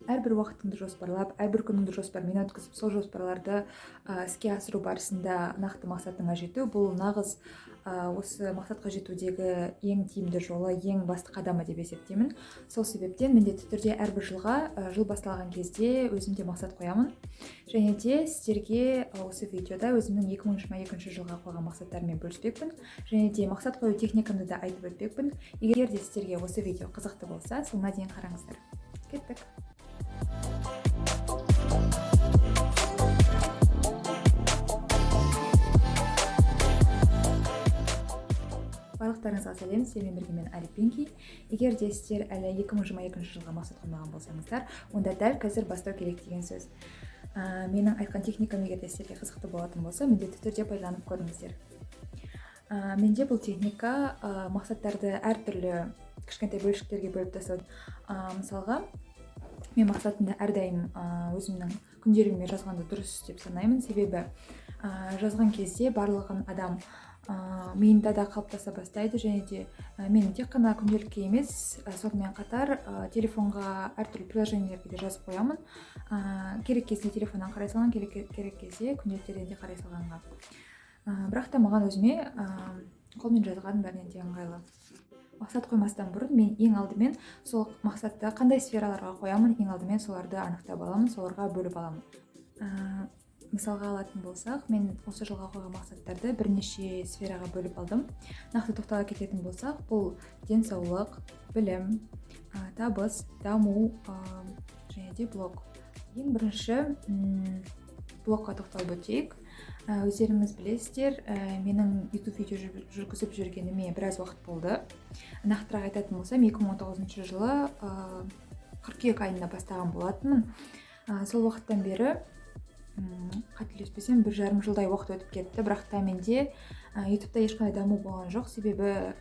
Әрбір уақытыңды жоспарлап, әрбір күніңді жоспармен өткізіп, сол жоспарларды іске асыру барысында нақты мақсатыңа жету, бұл нағыз осы мақсатқа жетудегі ең тиімді жолы, ең басты қадамы деп есептеймін. Сол себептен міндетті түрде әрбір жылға, жыл басталған кезде өзім де мақсат қоямын. Және де сіздерге осы видеода өзімнің 2022 жылға қойған мақсаттарыммен бөліспекпін. Және де мақсат қою техникамды да айтып өтпекпін. Егер де сіздерге осы видео қызықты болса, соңына дейін қараңыздар. Кеттік. Барлықтарыңызға сәлем, сіздермен бірге мен Али Пинки. Егер де сіздер әлі 2022 жылға мақсат қоймаған болсаңыздар, онда дәл қазір бастау керек деген сөз. Менің айтқан техникам егер де сіздерге қызықты болатын болса, міндетті түрде пайдаланып көріңіздер. Менде бұл техника мақсаттарды әртүрлі кішкентай бөлшектерге бөліп тастау. Мысалға, мен мақсатымды әрдайым өзімнің күнделігіме жазғанды дұрыс деп санаймын. Себебі жазған кезде барлығын адам миында да қалыптаса бастайды. Және де мен тек қана күнделікке емес, сонымен қатар телефонға әртүрлі приложениелерге де жазып қоямын. Керек кезде телефоннан қарай салған, керек кезде күнделіктерден де қарай салғанға. Бірақ та маған өзіме қолмен жазған бәрінен де ыңғайлы. Мақсат қоймастан бұрын мен ең алдымен сол мақсатты қандай сфераларға қоямын, ең алдымен соларды анықтап аламын, соларға бөліп аламын. Мысалға алатын болсақ, мен осы жылға қойған мақсаттарды бірнеше сфераға бөліп алдым. Нақты тоқтала кететін болсақ, бұл денсаулық, білім, табыс, даму, және де блог. Ең бірінші блогқа тоқталып өтейік. Өздеріңіз білесіздер, менің YouTube видео жүргізіп жүргеніме біраз уақыт болды. Нақтырақ айтатын болсам, 2019 жылы қыркүйек айында бастаған болатынмын. Сол уақыттан бері, қателеспесем, 1,5 жылдай уақыт өтіп кетті. Бірақ та менде YouTube'да ешқандай даму болған жоқ. Себебі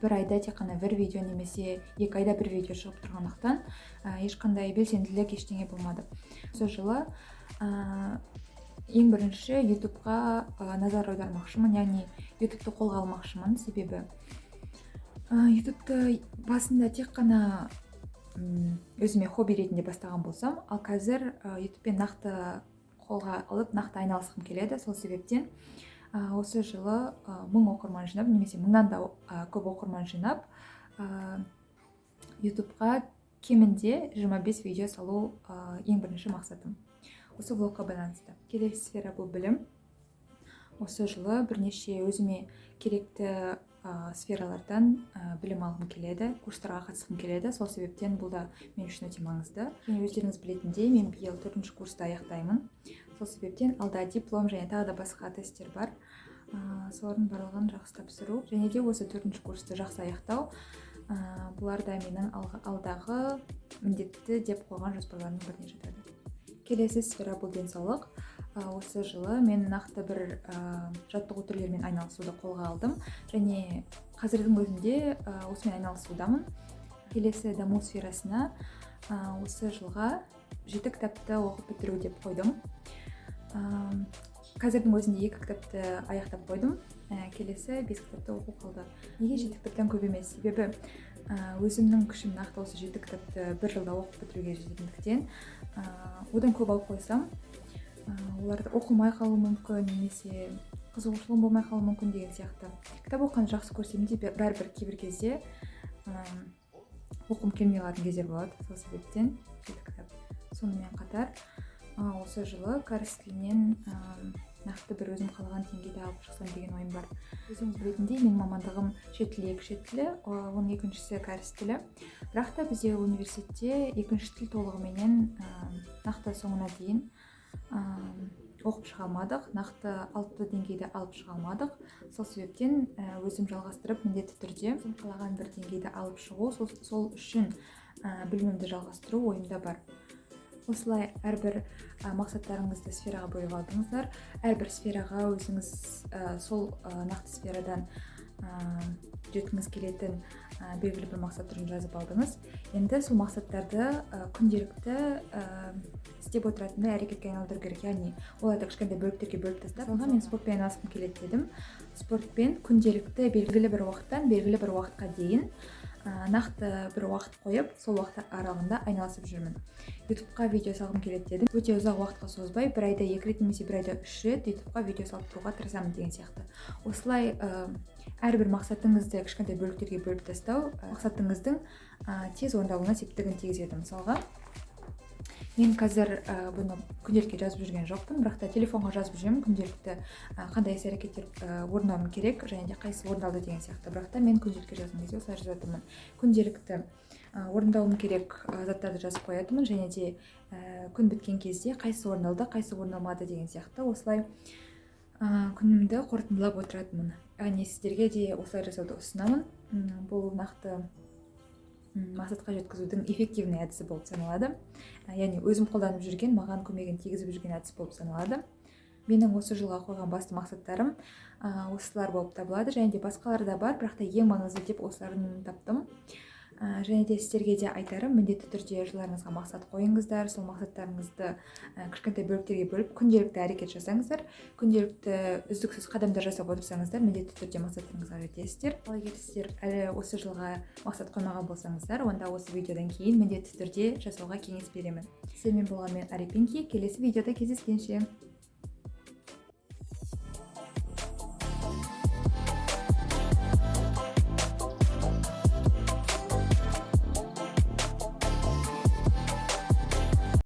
бір айда тек қана бір видео немесе 2 айда бір видео шығып тұрғандықтан, ешқандай белсенділік, ештеңе болмады. Осы жылы ең бірінші YouTube'ға назар аудармақшымын, яғни YouTube'ты қолға алмақшымын. Себебі YouTube'ты басында тек қана өзіме хобби ретінде бастаған болсам, ал қазір YouTube'пен нақты қолға алып, нақты айналысқым келеді. Сол себептен осы жылы 1000 оқырман жинап, немесе 1000-нан да көп оқырман жинап, YouTube'ға кемінде 25 видео салу, ең бірінші мақсатым. Осы влогқа байланысты. Келесі сфера бұл білім. Осы жылы бірнеше өзіме керекті сфералардан білім алғым келеді, курстарға қатысқым келеді. Сол себептен бұл да мен үшін өте маңызды. Және өздеріңіз білетіндей, мен биыл 4 курсты аяқтаймын. Сол себептен алда диплом және тағы да басқа тесттер бар. Солардың барлығын жақсы тапсыру және де осы 4 курсты жақсы аяқтау, бұлар да менің алдағы міндетті деп қойған жоспарларымның біріне жатады. Келесі сфера бұл денсаулық. Осы жылы мен нақты бір жаттығу түрлерімен айналысуды қолға алдым және қазірдің өзінде осымен айналысудамын. Келесі даму сферасына осы жылға 7 кітапты оқып бітіру деп қойдым. Қазірдің өзінде 2 кітапты аяқтап қойдым. Келесі 5 кітапты оқу қалды. Неге 7 кітаптан көп емес? Себебі өзімнің күшім нақты осы 7 кітапты бір жылда оқып бітіруге жететіндіктен, одан көп алып қойсам, оларды оқылмай қалуы мүмкін немесе қызығушылығым болмай қалуы мүмкін деген сияқты. Кітап оқығанды жақсы көрсем де, бәрібір кейбір кезде оқығым келмей қалатын кездер болады. Сол себептен 7 кітап. Сонымен қатар, осы жылы кәріс тілінен нақты бір өзім қалаған деңгейде алып шықсам деген ойым бар. Өзіңіз білетіндей, менің мамандығым шет тілі, екінші тілі, оның екіншісі кәріс тілі. Бірақ та бізде университетте екінші тіл толығыменен нақты соңына дейін оқып шыға алмадық, нақты 6 деңгейді алып шыға алмадық. Сол себептен өзім жалғастырып, міндетті түрде өзім қалаған бір деңгейді алып шығу, сол үшін білімімді жалғастыру ойымда бар. Осылай әрбір мақсаттарыңызды сфераға бөліп алдыңыздар. Әрбір сфераға өзіңіз сол нақты сферадан жеткіңіз келетін белгілі бір мақсат түрін жазып алдыңыз. Енді сол мақсаттарды күнделікті істеп отыратындай әрекетке айналдыру керек. Яғни оларды кішкентай бөліктерге бөліп тастап, мысалға, мен спортпен айналысқым келеді дедім. Спортпен күнделікті белгілі бір уақыттан белгілі бір уақытқа дейін Нақты бір уақыт қойып, сол уақыт аралығында айналысып жүрмін. Ютубқа видео салғым келеді дедім. Өте ұзақ уақытқа созбай, бір айда екі рет немесе бір айда үш рет Ютубқа видео салып тұруға тырысамын деген сияқты. Осылай әрбір мақсатыңызды кішкентай бөліктерге бөліп тастау мақсатыңыздың тез орындалуына септігін тигізеді. Мысалға, мен қазір бұны күнделікке жазып жүрген жоқпын, бірақ та телефонға жазып жүремін күнделікті, қандай іс әрекеттер орындауым керек және де қайсысы орындалды деген сияқты. Бірақ та мен күнделікке жазған кезде осылай жазатынмын: күнделікті орындауым керек заттарды жазып қоятынмын және де күн біткен кезде қайсысы орындалды, қайсысы орындалмады деген сияқты, осылай күнімді қорытындылап отыратынмын. Яғни сіздерге де осылай жасауды ұсынамын. Бұл нақты мақсатқа жеткізудің эффективный әдісі болып саналады, яғни өзім қолданып жүрген, маған көмегін тигізіп жүрген әдіс болып саналады. Менің осы жылға қойған басты мақсаттарым осылар болып табылады және де басқалары да бар, бірақ та ең маңызды деп осыларын таптым. Және де сіздерге де айтарым: міндетті түрде жылдарыңызға мақсат қойыңыздар, сол мақсаттарыңызды кішкентай бөліктерге бөліп, күнделікті әрекет жасаңыздар, күнделікті үздіксіз қадамдар жасап отырсаңыздар, міндетті түрде мақсаттарыңызға жетесіздер. Ал егер сіздер әлі осы жылға мақсат қоймаған болсаңыздар, онда осы видеодан кейін міндетті түрде жасауға кеңес беремін. Сіздермен болған мен, Арипинки. Келесі видеода кездескенше!